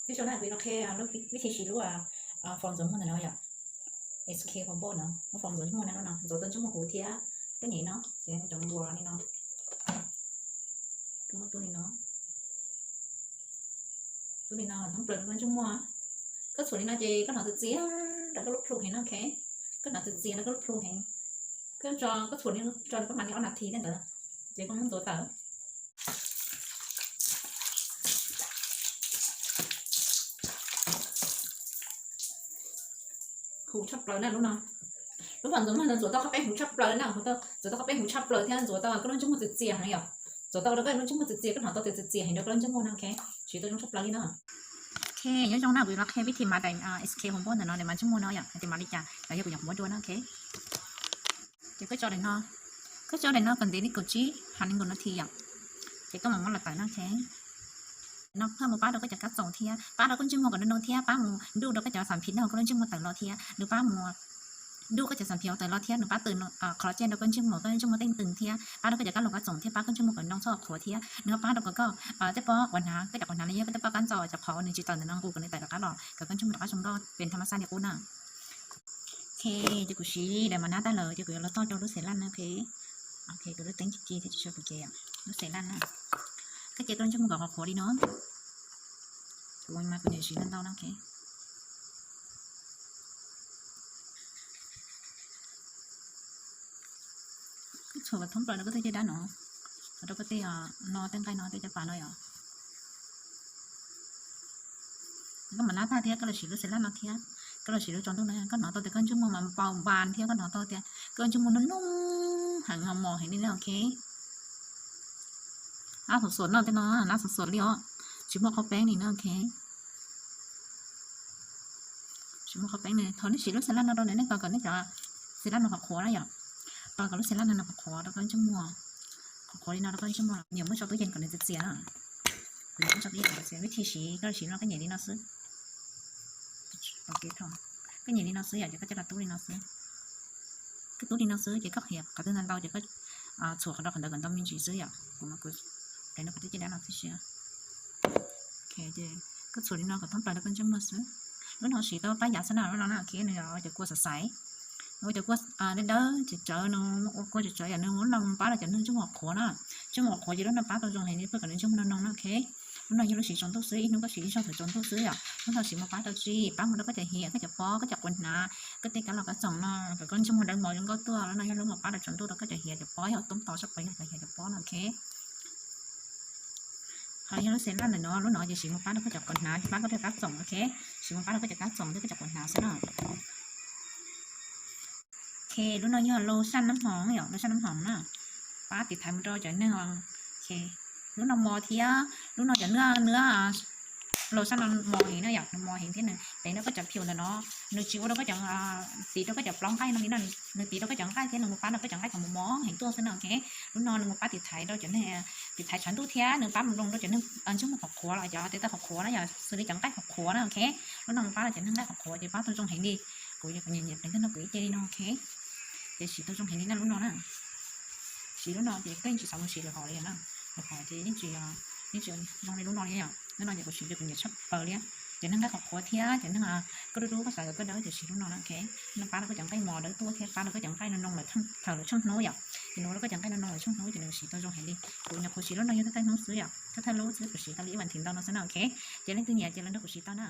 Peb sau na, kuv yuav los qhia lub vib thi siv lub fo ntxuav muag ntawm no yom. S K Home Box no, lub fo ntxuav muag na, lub no ntxuav tau ntsej muag kuv thiab tej nyem no, ces kuv cov npua li no, muab tub li no, tub li no thoob plaws rau koj ntsej muag. Koj txhuam li no ces koj hnov txias txias rau koj lub plhu heev no, ok. Koj hnov txias txias rau koj lub plhu heev, koj tso, koj txhuam li tso rau koj mas li ob nas this tej ntawd, ces koj muab ntxuav tawm. Huv tshaj plaws na lub no. Lub fo ntxuav muag ntawd ntxuav tau qhov peb huv tshaj plaws na, ntxuav tau qhov peb huv tshaj plaws thiab ntxuav tau koj lub ntsej muag txias txias heev yom. Ntxuav tau rau koj lub ntsej muag txias txias, koj hnov tau txias txias heev rau koj lub ntsej muag na, ok. Siv tau zoo tshaj plaws li no. Ok, nyob zoo na, kuv yuav los qhia vib thi mas daim S K Home Box ntawm no nws mas ntsej muag no yom, hais tias mas li cas los yog kuv yuav muab dua na, ok. Ces koj tso daim no, koj tso daim no kom ntev li kaum tsib ha nees nkaum nas this yom, ces koj mam muab los tawm no, ok. No pab mus pab rau koj cov kab txoom thiab pab rau koj ntsej muag kom noo noo thiab pab mus nruj rau koj cov xam phim no koj lub ntsej muag tawm los thiab nws pab mus nruj koj cov xam phim tawm los thiab nws pab tw collagen rau koj ntsej muag, koj ntsej muag teej twg thiab pab rau koj cov kab laug kab txoom thiab pab koj ntsej muag kom noo txhob qhuav thiab nws ho pab rau kom koj tej pob quav hnav, koj cov quav hnav los yog koj tej pob kab ntxo cov qhov nws tsis tawm ntawm no kuv kom nws tawm rov qab los kom koj ntsej muag rov qab zoo nkauj pes thas mas xaj li qub na. Ok, ces kuv siv daim mas nab tag lawm ces kuv yuav los toj rau lub xev laj na, ok. Ok, kuv lub teeb ci ci thiab tsis tshua pom kev, lub xev laj na. Koj cia koj lub ntsej muag kom qhuav qhuav li no. Kuv mas kuv niam siv ntau ntau na, ok. Txhuam kom thoob plaws rau koj tej caj dab no, rau koj tej no, tej nqaij no, tej caj pas no yom. Koj mam nab tag thiab koj los siv lub xev laj no thiab, koj los siv lub tsaus ntuj no, koj hnov tau tias koj ntsej muag mas npau npas thiab koj hnov tau tias koj ntsej muag noo noo heev, mos mos heev li na, ok. Nab xuam xuam no tej no, nab xuam xuam li os, tsis muaj qhov peeb li na, ok. Tsis muaj qhov peeb li, thaum nej siv lub xev laj no rau nej tos kom nej cov xev laj no qhuav qhuav na yom. Tos kom lub xev laj no qhuav qhuav rau koj ntsej muag, qhuav qhuav li no rau koj ntsej muag, niam muab tso tub yees kom nws txias txias na. Kuv yuav muab tso tub yees kom txias, vib thi siv koj siv no koj nyem li no xwb. Koj nyem li no xwb yom, ces koj coj los tub li no xwb. Koj tub li no xwb ces koj qhia qhov twg ntau ntau ces koj txhuam qhov rau qhov ntawd kom ntau me ntsis xwb yom. Kuv mas kuv, no kuv twb caj dab no tib si. Koj txhuam li no kom thoob plaws rau koj ntsej muag xwb. Lub no siv tau pab yav xwb na, lub no na, ok, nws ua cov kua xav xaiv, ua cov kua dawb dawb tsawv tsawv no, ua kua tsawv tsawv yom, nws ua no pab rau cov neeg ntsej muag qhuav na, ntsej muag qhuav ces lub no pab tau zoo heev li, pab kom nws ntsej muag noo noo na, ok. Lub no yog lub siv tsaus ntuj xwb, ib hnub koj siv ib zaug thaum tsaus ntuj xwb yom. Lub no siv mus pab tau tsi, pab mus rau koj cov hiav, koj cov pob, koj cov quav hnav, koj tej kab laug kab txoom no kom koj ntsej muag dawb mos zoo nkauj tuaj. Lub no yog lub mus pab rau tsaus ntuj rau koj cov hiav cov pob, yog toob tos sab pos yog cov hiav cov pob no, ok. Ho yog lub xev laj ntawm no, lub no ces siv mus pab rau koj cov quav hnav, pab koj tej kab txoom, ok. Siv mus pab rau koj cov kab txoom thiab koj cov quav hnav xwb na. Ok, lub no yog lotion nab hoom yom, lotion nab hoom na, pab tiv thaiv mus rau cov neeg. Ok, lub no mos thiab, lub no cov nws, lotion no mos heev na yom, nws mos heev thiab nws tev rau koj cov phim ntawm no, nws tsis ua rau koj cov, tiv rau koj cov plaub nqaij no li na, nws tiv rau koj cov nqaij thiab nws mus pab rau koj cov nqaij kom mos mos heev tuaj xwb na, ok. Lub no nws mus pab tiv thaiv rau cov neeg, tiv thaiv tshav ntuj thiab nws pab mus loo rau cov neeg ntsej muag qhuav qhuav los cov tes taw qhuav qhuav na yom, xws li cov nqaij qhuav qhuav na, ok. Lub no mus pab rau cov neeg nqaij qhuav qhuav ces pab tau zoo heev li. Kuv yog kuv nyiam nyiam pleev tag no kuv ib ce li no, ok. Ces siv tau zoo heev li na lub no na. Siv lub no ces koj yeej tsis xav mus siv lwm hom li na, lwm hom ces yeej tsis, yeej tsis zoo li lub no li yom. Lub no ces kuv siv ces kuv nyiam tshaj plaws li. Cov neeg nqaij qhuav qhuav thiab cov neeg koj dub dub koj xav kom koj dawb ces siv lub no na, ok. Lub no pab rau koj cov nqaij mos dawb tuaj thiab pab rau koj cov nqaij noo noo lawm thaum lawv tsheej hnub yom. Ces nws ua rau koj cov nqaij noo noo lawm tsheej hnub ces nws siv tau zoo heev li. Kuv nyuam qhuav siv lub no yog thawj thawj hnub xwb yom, thawj thawj lub xwb kuv siv tau li ib vas thiv ntau no xwb na, ok. Ces leej twg nyiam ces los nrog kuv siv tau na.